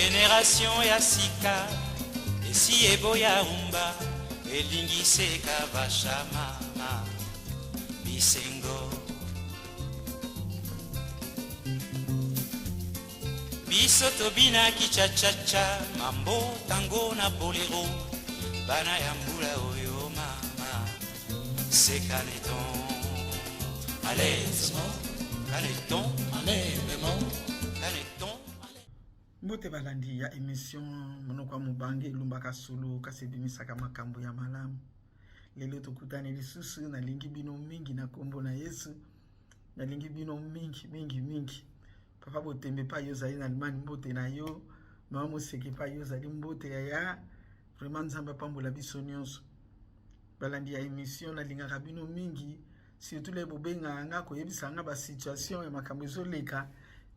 Generation ya sika esi eboya rumba elingi seka vasha mama bisengo biso tobinaki chachacha mambo tango na bolero bana ya mbula oyo mama sekaneton allez caneton Allez, caneton Mbote balandi ya emission monoko ya mobange elumbaka solo kasi ebimisaka makambo ya malamu. Lelo tokutani lisusu, nalingi bino mingi na nkombo na Yesu, nalingi bino mingi mingi mingi. Papa Botembe pa yo ozali na Allemagne, mbote na yo. Mama Moseke pa yo ozali, mbote yaya. Vraiment Nzambe apambola biso nyonso. Balandi ya emission, nalingaka bino mingi. Surtout le bobengaka nga koyebisa nga ba situation ya makambo ezoleka,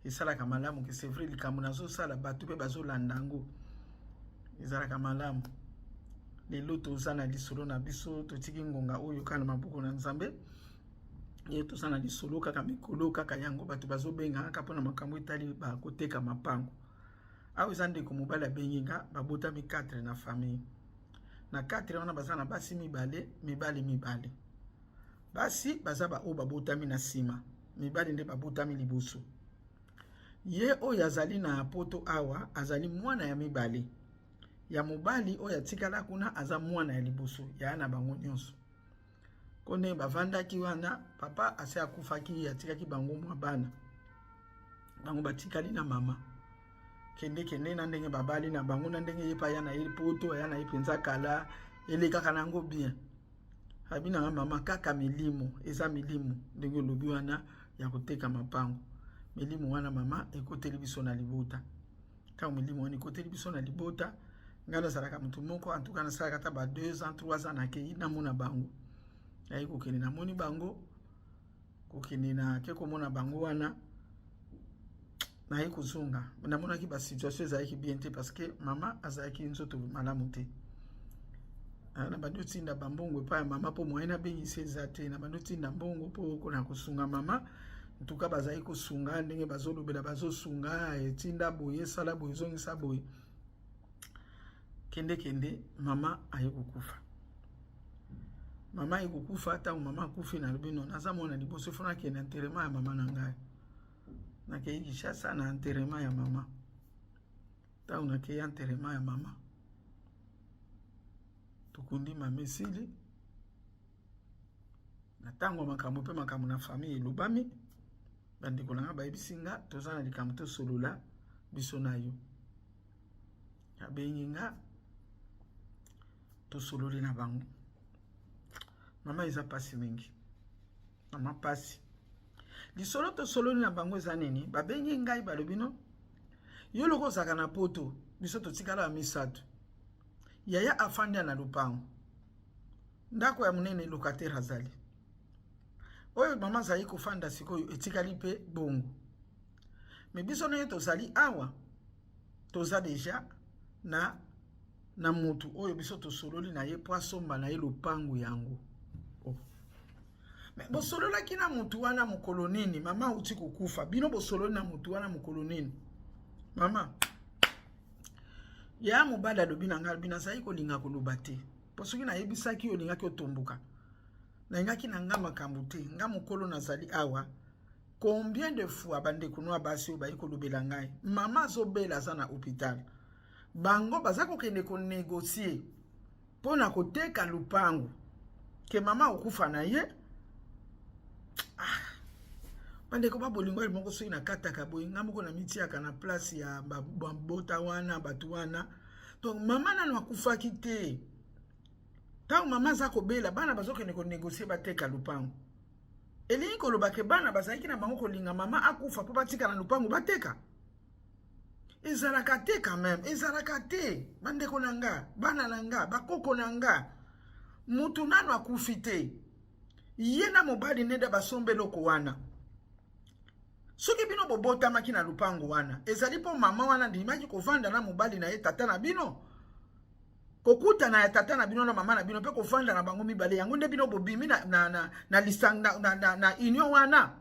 esalaka malamu ke c'est vrai likambo nazosala bato mpe bazolanda yango, ezalaka malamu. Lelo toza na lisolo na biso, totiki ngonga oyo kaka na maboko na Nzambe. Ye toza na lisolo kaka mikolo kaka yango bato bazobenga kaka mpona makambo etali bakoteka mapango. Awa eza ndeko mobali abengi nga, babotami 4 na famille. Na 4 wana baza na basi mibale, mibali mibale. Basi baza ba oyo babotami na nsima, mibali nde babotami liboso. Ye oyo azali na poto awa azali mwana ya mibale. Ya mobali oyo atikala kuna aza mwana ya liboso, yaya na bango nyonso. Ko ndenge bavandaki wana, papa asi akufaki, atikaki bango mwa bana. Bango batikali na mama. Kende kende na ndenge babali na bango, na ndenge ye pa aya na ye poto, aya na ye mpenza kala, elekaka na yango bien. Abi na nga mama kaka milimo, eza milimo ndenge olobi wana ya koteka mapango. Milimo wana mama ekoteli biso na libota. Ntango milimo wana ekoteli biso na libota, ngai nazalaka motu moko, en tout cas nasalaka ata ba 2 ans 3 ans nakei namona bango. Naye kokende namoni bango, kokende nake komona bango wana, naye kozonga. Namonaki ba situation ezalaki bien te parce que mama azalaki nzoto malamu te. Na bandi otinda bambongo epai ya mama mpo moyen nabengisa eza te. Na bandi otinda mbongo mpo na kosunga mama. En tout cas bazali kosunga ndenge bazolobela, bazosunga, etinda boye, esala boye, ezongisa boye. Kende kende mama aye kokufa. Mama aye kokufa. Ntango mama akufi, nalobi no, naza mwana liboso, fo nakende enterrement ya mama na ngai. Nakei Kinshasa na enterrement ya mama. Ntango nakei enterrement ya mama, tokundi mama esili. Na ntango ya makambo mpe makambo na famille elobami, bandeko na ngai bayebisi nga toza na likambo tosolola biso na yo. Abengi nga tosololi na bango. Mama eza pasi mingi, mama pasi. Lisolo tosololi na bango eza nini? Babengi ngai balobi no, yo loko ozalaka na poto, biso totikala ya misato. Yaya afandi na lopango, ndako ya monene, locataire azali. Oyo mama azali kofanda sikoyo etikali mpe bongo. Me biso ndenge tozali awa, toza deja na mutu oyo biso tosololi na ye po asomba na ye lopango yango. Oh. Me bosololaki na mutu wana mokolo nini? Mama auti kokufa, bino bosololi na mutu wana mokolo nini? Mama ya mobali alobi na ngai, alobi nazali kolinga koloba te, po soki nayebisaki yo olingaki otomboka. Nalingaki na nga makambo te, nga mokolo nazali awa. Combien de fois bandeko no ya basi oyo bayi kolobela ngai, mama azobela aza na hôpital, bango baza kokende konegocie mpo na koteka lupango ke mama okufa na ye. Ah, bandeko ba bolingo moko soki nakataka boye nga moko namitiaka na place ya babota wana bato wana. Donc mama nano akufaki te. Ntango mama aza kobela, bana bazokende konegocie bateka lupango. Elingi koloba ke bana bazalaki na bango kolinga mama akufa mpo batika na lupango bateka. Ezalaka te quand même, ezalaka te. Bandeko na nga, bana na nga, bakoko na nga, mutu nano akufi te. Ye na mobali nde basomba eloko wana. Soki bino bobotamaki na lupango wana, ezali mpo mama wana andimaki kovanda na mobali na ye tata na bino. Kokutana ya tata na bino na mama na bino mpe kovanda na bango mibale, yango nde bino bobimi na, na, na, na, lisang, na, na, na, na union wana.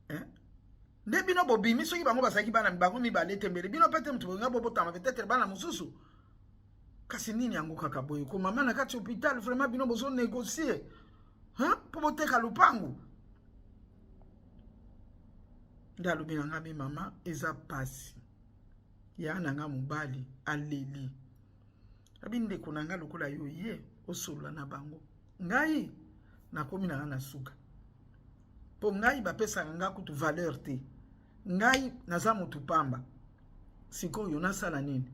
Eh? Nde bino bobimi soki bango bazalaki bana bango mibale te mbele bino pe te moto bolinga bobotama peut-être bana mosusu. Kasi nini yango kaka boye ko mama na kati hôpital vraiment bino bozo négocier hein po boteka lupangu. Nde alobi na ngai mama eza pasi. Ya na nga mobali aleli. Abi ndeko na nga lokola yo ye osolola na bango. Ngai nakomi na nga na suka. Po ngai bapesaka nga kutu valeur te. Ngai naza motu pamba. Sikoyo nasala nini?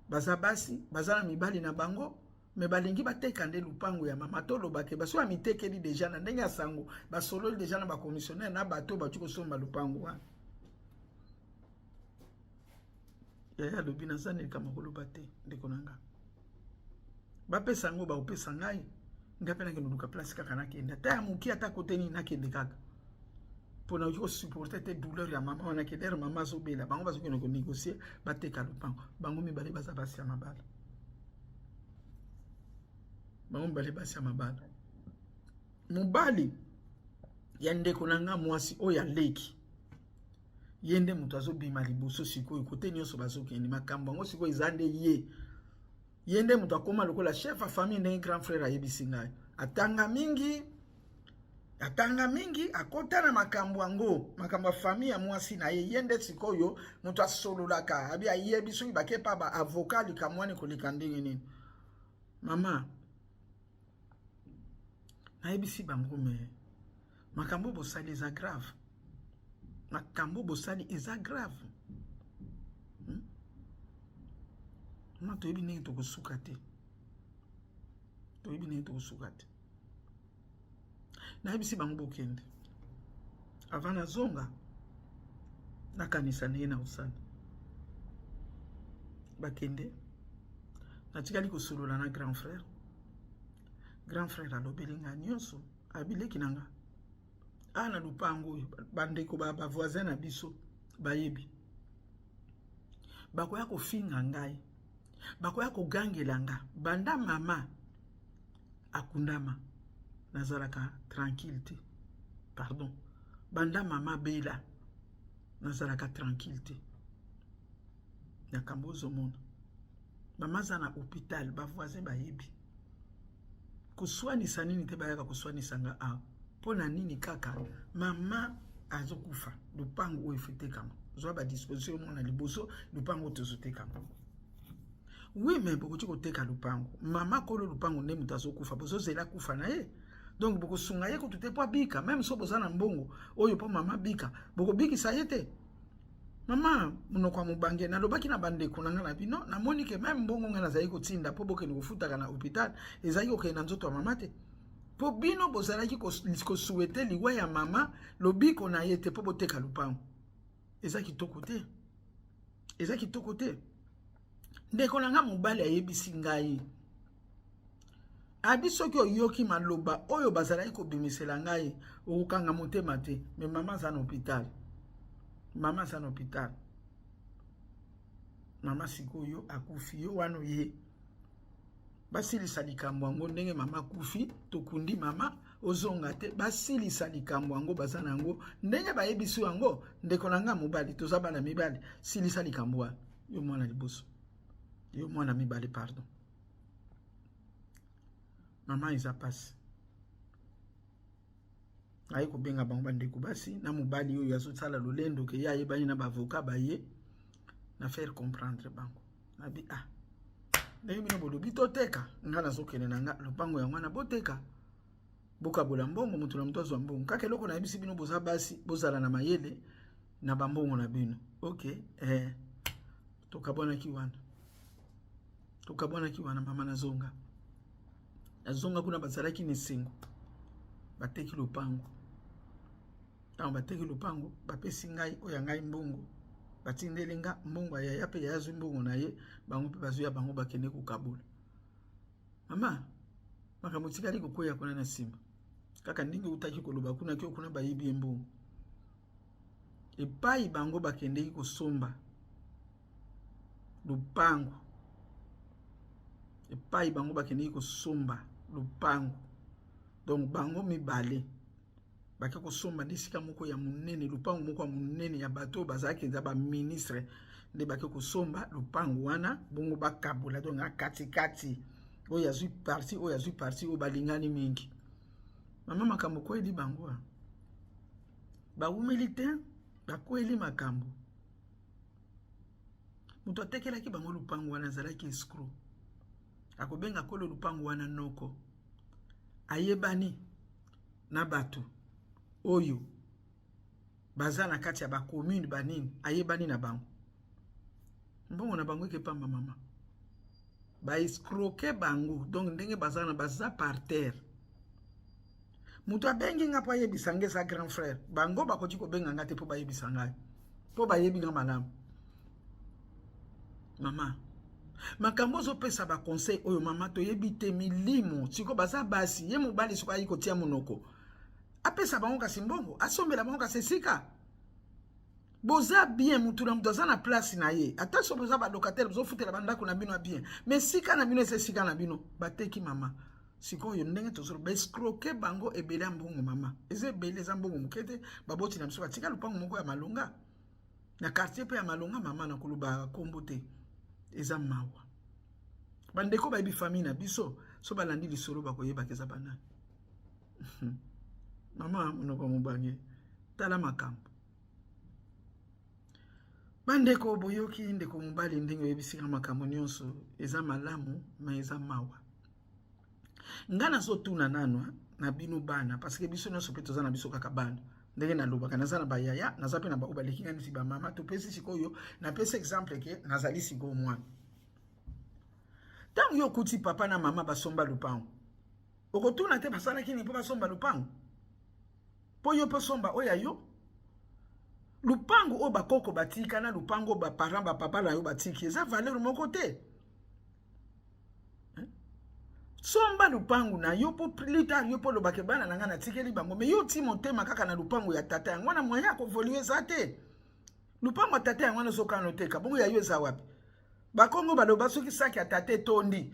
Baza basi, baza na mibali na bango, me balingi bateka nde lupango ya mama. Toloba ke baso ya mitekeli deja na ndenge ya sango, basololi deja na ba commissionnaire na bato bati kosomba lupango wana. Yaya alobi naza na likambo koloba te ndeko na nga. Bapesa yango bakopesa ngai, ngai mpe nakende luka place kaka nakende, ata ya moke ata kote nini nakende kaka mpo nakoki kosupporte te douleur ya mama wana ke lere mama azobela, bango bazokende konegocie bateka lopango. Bango mibale baza basi ya mabala, bango mibale basi ya mabala. Mobali ya ndeko na nga mwasi oyo aleki ye nde moto azobima liboso sikoyo, kote nyonso bazokende makambo yango sikoyo eza nde ye. Ye nde moto akoma lokola chef ya famille, ndenge grand frère ayebisi ngai. Atanga mingi, atanga mingi, akota na makambo yango, makambo ya famille ya mwasi na ye. Ye nde sikoyo moto asololaka, abi ayebi soki bake pa ba avocat likambo wana ekoleka ndenge nini. Mama, nayebisi bango me makambo bosali eza grave. Makambo bosali eza grave. Mama, toyebi ndenge tokosuka te. Toyebi ndenge tokosuka te. Nayebisi bango bokende. Avant nazonga, nakanisa ndenge na kosala. Bakende. Natikali kosolola na grand frère. Grand frère alobeli nga nyonso, abileki na nga. Ah, na lupango oyo bandeko ba ba voisin na biso bayebi. Bakoya kofinga ngai, bakoya kogangela nga. Banda mama akundama nazalaka tranquille te. Pardon. Banda mama bela nazalaka tranquille te. Nakambo ozomona. Mama aza na hôpital, ba voisin bayebi. Koswanisa nini te bayaka koswanisa nga awa. Mpo na nini kaka mama azokufa lupango oyo efetekama. Zwa ba disposition mona liboso lupango tozotekama. Oui, mais bokoki koteka lupango. Mama kolo lupango nde moto azokufa, bozozela kufa na ye. Donc bokosunga ye kutu te po abika, même so boza na mbongo oyo po mama bika, bokobikisa ye te. Mama monoko ya mobange nalobaki na bandeko na nga na bino, namoni ke même mbongo nga nazali kotinda po bokende kofutaka na hôpital ezalaki kokende na nzoto ya mama te. Po bino bozalaki kosouhaiter liwa ya mama lobiko na ye te po boteka lupango. Eza kitoko te. Eza kitoko te. Ndeko na nga mobali ayebisi ngai. Abi soki oyoki maloba oyo bazalaki kobimisela ngai, okokanga motema te. Mais mama aza na hôpital. Mama aza na hôpital. Mama sikoyo akufi, yo wana oye. Basilisa likambo yango ndenge mama akufi, tokundi mama, ozonga te. Basilisa likambo yango baza na yango ndenge bayebisi yango. Ndeko na nga mobali, toza bana mibali, silisa likambo wana. Yo mwana liboso, yo mwana mibale, pardon. Mama eza pasi. Aye kobenga bango bandeko basi na mobali oyo azosala lolendo ke ye ayebani na bavoka baye na faire comprendre bango. Nabi ah, ndenge bino bolobi toteka, nga nazokende na nga lopango yango wana boteka. Bokabola mbongo, moto na moto azwa mbongo. Kaka eloko nayebisi bino, boza basi, bozala na mayele na bambongo na bino. Ok, tokabwanaki wana. Tokabwanaki wana, mama nazonga. Nazonga kuna bazalaki na esengo. Bateki lopango. Ntango bateki lopango, bapesi ngai oyo ya ngai mbongo. Batindeli nga mbongo ya yaya mpe yaya azwi mbongo na ye, bango mpe bazwi ya bango bakende kokabola. Mama, makambo etikali kokweya kuna na nsima. Kaka ndenge outaki koloba kuna ke kuna bayibi ye mbongo. Epai bango bakendeki kosomba lupango. Epai bango bakendeki kosomba lupango. Donc bango mibale. Bake kosomba nde esika moko ya monene, lopango moko ya monene ya bato oyo bazalaki eza baministre, nde bake kosomba lopango wana, bongo bakabola donc na katikati, oyo azwi parti, oyo azwi parti, oyo balingani mingi. Mama, makambo kweli bango bawumeli te, bakweli makambo. Moto atekelaki bango lopango wana azalaki escroc, akobenga kolo lopango wana noko, ayebani na bato oyo baza na kati ya bacommune banini, ayebani na bango. Mbongo na bango ekepamba mama, baescroquer bango. Donc ndenge baza na baza par terre. Moto abengi nga mpo ayebisa nga eza grand frère. Bango bakoki kobenga nga te mpo bayebisa ngai, mpo bayebi nga malamu. Mama, makambo ozopesa baconseil oyo, mama, toyebi te milimo. Sikoyo baza basi, ye mobali sikoyo ayi kotia monoko, apesa bango kasi mbongo, asombela bango kasi esika. Boza bien, mutu na mutu aza na place na ye. Ata so boza balocataire, bozofutela bandako na bino ya bien, mais esika na bino eza esika na bino. Bateki, mama. Sikoyo ndenge tozoloba, baescroquer bango ebele ya mbongo. Mama, eza ebele, eza mbongo moke te. Baboti na biso batika lupango moko ya malonga na quartier mpe ya malonga. Mama, na koloba nkombo te, eza mawa. Bandeko bayebi famille na biso, so balandi lisolo bakoyebaka eza banani. Mama, monoko mobange, tala makambo. Bandeko, boyoki ndeko mobali ndenge oyebisika makambo nyonso. Eza malamu, ma eza mawa. Nga nazotuna nano na bino bana, parce que biso nyonso mpe toza na biso kaka bana. Ndenge nalobaka, naza na bayaya, naza mpe na baoyo baleki nga neti bamama. Topesi sikoyo, napesi exemple ke nazali sikoyo mwana. Ntango yo okuti papa na mama basomba lupango, okotuna te basalaki nini mpo basomba lupango, mpo yo mpe osomba oyo ya yo? Lupango oyo bakoko batika na lupango oyo baparent, bapapa na yo batiki, eza valeur moko te. Somba lupangu na yo mpo plus tard yo mpo olobaka bana na ngai natikeli bango. Mais yo oti motema kaka na lupangu ya tata, yango wana moyen ya koévoluer eza te. Lupangu ya tata yango wana ozokana oteka, bongo ya yo eza wapi? Bakongo baloba soki saki ya tata etondi,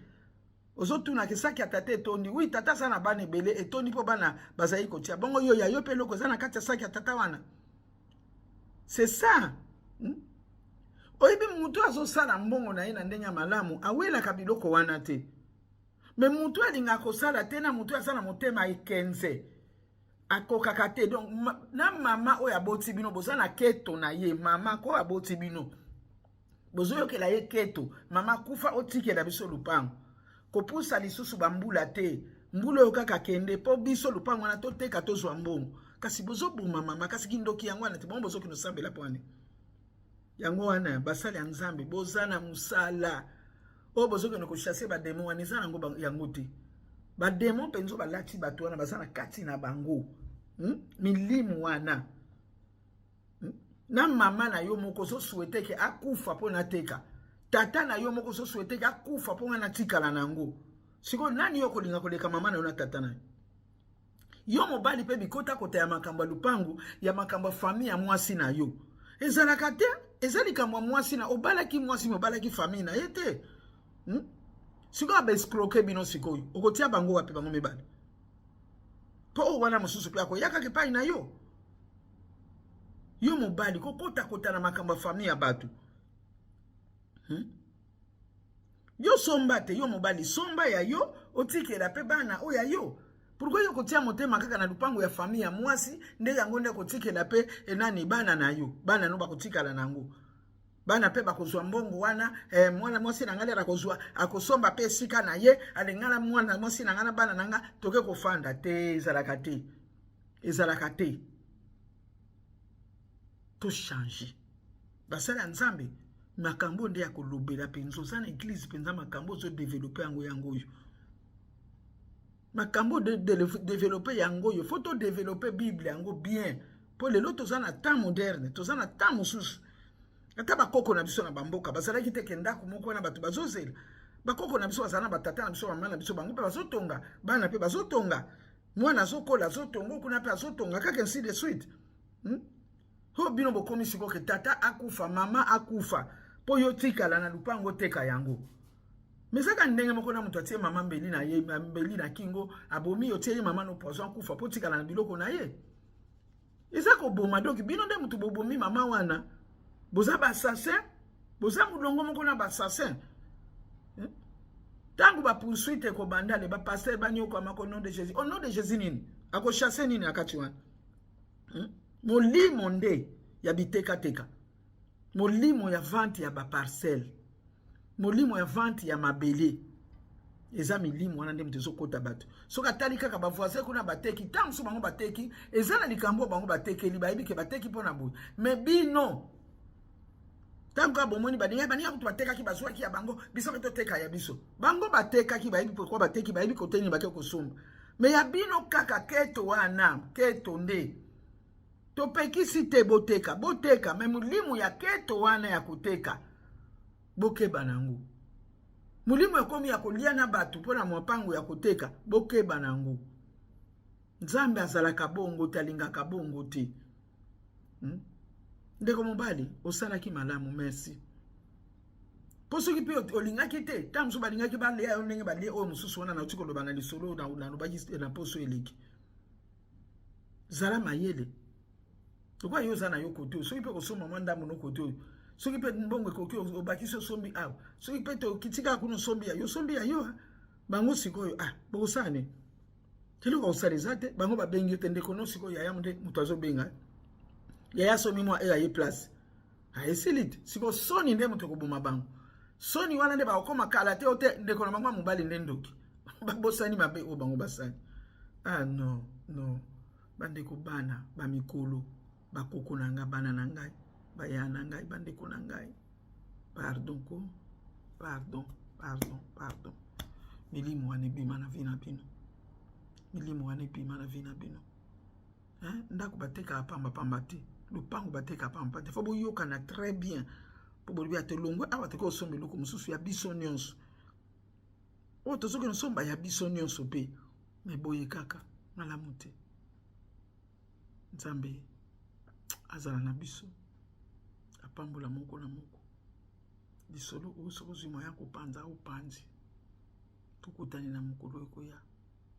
ozotunaka saki ya tata etondi. Oui, tata aza na bana ebele, etondi mpo bana bazali kotia. Bongo yo, ya yo mpe eloko eza na kati ya saki ya tata wana? C'est ça, Oyebi, motu azosala mbongo na ye na ndenge ya malamu awelaka biloko wana te. Mais motu alingaka kosala te na motu aza na motema ekenze akokaka te. Donc ma, na mama oyo aboti bino, boza na keto na ye. Mama ko aboti bino, bozoyokela ye keto. Mama kufa, otikela biso lupango, kopusa lisusu bambula te, mbula oyo kaka kende mpo biso lupango wana toteka, tozwa mbongo. Kasi bozoboma mama, kasi kindoki yango wana te. Bongo bozokende osambela mpo wane yango wana. Basali ya Nzambe, boza na mosala oyo bozokende kochasser badémon wana, eza nango yango te. Badémon mpenza balati bato wana, baza na kati na bango, Milimu wana, Na mama na yo moko ozosouhaiter ke akufa mpo nateka, tata na yo moko ozosouhaiter ke akufa mpo nga natikala na yango. Sikoyo nani yo kolinga koleka mama na yo na tata na yo? Yo mobali mpe, bikotakota ya makambo ya lupangu, ya makambo ya famille ya mwasi na yo ezalaka te. Eza likambo ya mwasi na obalaki mwasi, mais obalaki famille na ye te, Sikoyo baescroquer bino, sikoyo okotia bango wapi, bango mibale? Mpo oyo wana mosusu mpe akoyakaka epai na yo. Yo mobali, kokotakota na makambo ya famille ya bato, Yo somba te. Yo mobali, somba ya yo, otikela mpe bana oyo ya yo. Pourquoi yo kotia motema kaka na lupango ya famille ya mwasi? Nde yango nde kotikela mpe enani bana na yo? Bana no bakotikala na yango, bana mpe bakozwa mbongo wana. Mwana mwasi na ngai lere akozwa, akosomba mpe esika na ye. Alingana mwana mwasi na ngai na bana na nga toke kofanda te. Ezalaka te, ezalaka te. Tochanger, basala ya Nzambe. Makambo nde ya kolobela mpenza, oza na église mpenza, makambo ozodévelopper yango, yango oyo makambo développer yango oyo. Faut todévelopper Bible yango bien, mpo lelo toza na temps moderne, toza na temps mosusu. Ata bakoko na biso na bamboka bazalaki te ke ndako moko wana bato bazozela. Bakoko na biso bazala na batata na biso, bamama na biso, bango mpe bazotonga, bana mpe bazotonga, mwana azokola, azotonga kuna mpe azotonga kaka, ainsi de suite, Oyo bino bokomi sikoyo ke tata akufa, mama akufa mpo yo tikala na lupango, oteka yango. Mais ezaka ndenge moko na moto atie mama mbeli na ye, mbeli na kingo, abomi yo, tie ye mama no poison, akufa mpo tikala na biloko na ye. Eza koboma. Donc bino nde moto bobomi mama wana, boza baassassin, boza molongo moko na baassassin. Ntango bapoursuite ekobanda, le bapasteur banyokwamaka au nom de Jésus. Au nom de Jésus nini? Akochasse nini na kati wana? Molimo nde ya bitekateka, molimo ya vente ya baparcelle, molimo ya vente ya mabele, eza milimo wana nde moto ezokɔta bato. Soki atali kaka bavoisin kuna bateki, ntango mosusu bango bateki, eza na likambo oyo bango batekeli, bayebi ke bateki mpo na boye. Me bino, ntango kaka bomoni baninga, baninga kutu batekaki, bazwaki ya bango, biso mpe toteka ya biso. Bango batekaki, bayebi pourquoi bateki, bayebi kote nini bake kosomba. Me ya bino kaka keto wana, keto nde topekisi te. Boteka, boteka, me molimo ya keto wana ya koteka, bokeba nango. Molimo ekomi ya kolia na bato mpo na mwapango ya koteka, bokeba nango. Nzambe azalaka bongo te, alingaka bongo te. Ndeko mobali, osalaki malamu, merci. Mpo soki mpe olingaki te, ntango mosusu balingaki balia yo ndenge balie oyo mosusu wana nauti koloba na lisolo nalobaki na poso eleki. Zala mayele. Lokola yo oza na yo kote oyo, soki mpe kosomba mwa ndambo no kote oyo, soki mpe mbongo ekoki, obakisi, osombi awa. Soki mpe tokiti kaka kuna, osombi ya yo, osombi ya yo. Bango sikoyo, ah, bokosala nini? Eloko kosala eza te. Bango babengi yo te, ndeko no. Sikoyo yaya nde moto azobenga yaya, asomi mwa eyo aye place, aesili te. Sikoyo soni nde moto ekoboma bango. Soni wana nde bakokoma kala te o te ndeko na bango ya mobali nde ndoki. Babosani mabe oyo bango basali. Ah non, non, bandeko, bana bamikolo, bakoko na ngai, bana na ngai, baya na ngai, bandeko na ngai, pardon ko, pardon, pardon, pardon. Milimo wana ebima na vie na bino, milimo wana ebima na vie na bino. Ndako batekaka pambapamba te, lopango batekaka pambapamba te. Faut boyokana très bien mpo bolobi ate longwe awa, tokoki kosomba eloko mosusu ya biso nyonso oyo tozokende osomba ya biso nyonso mpe. Me boye kaka malamu te. Nzambe azala na biso, apambola moko na moko. Lisolo oyo, soki ozwi moya kopanza, opanzi. Tokutani na mokolo ekoya.